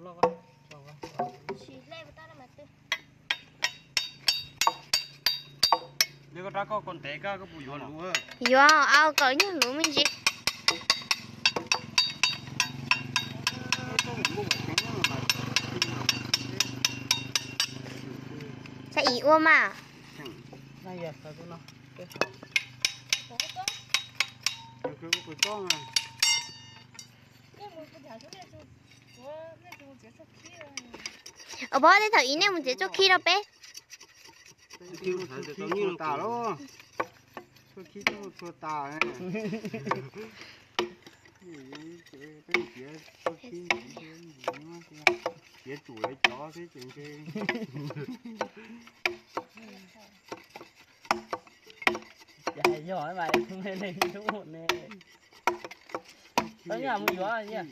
Koj rab koj koj ntev koj koj puas yuav luv? Yuav, au, kom nyuag luv me ntsis. Saib ib ua mas. Os, pog, tej thaum ib nej mus txiav txuj khib rau peb. Txuj khib txuj tag lawm. Txuj khib txuj tag. Txiav tsum lawv cov xwb ces ntshe yog mas ne. Tau nyaj mus yuav nyaj.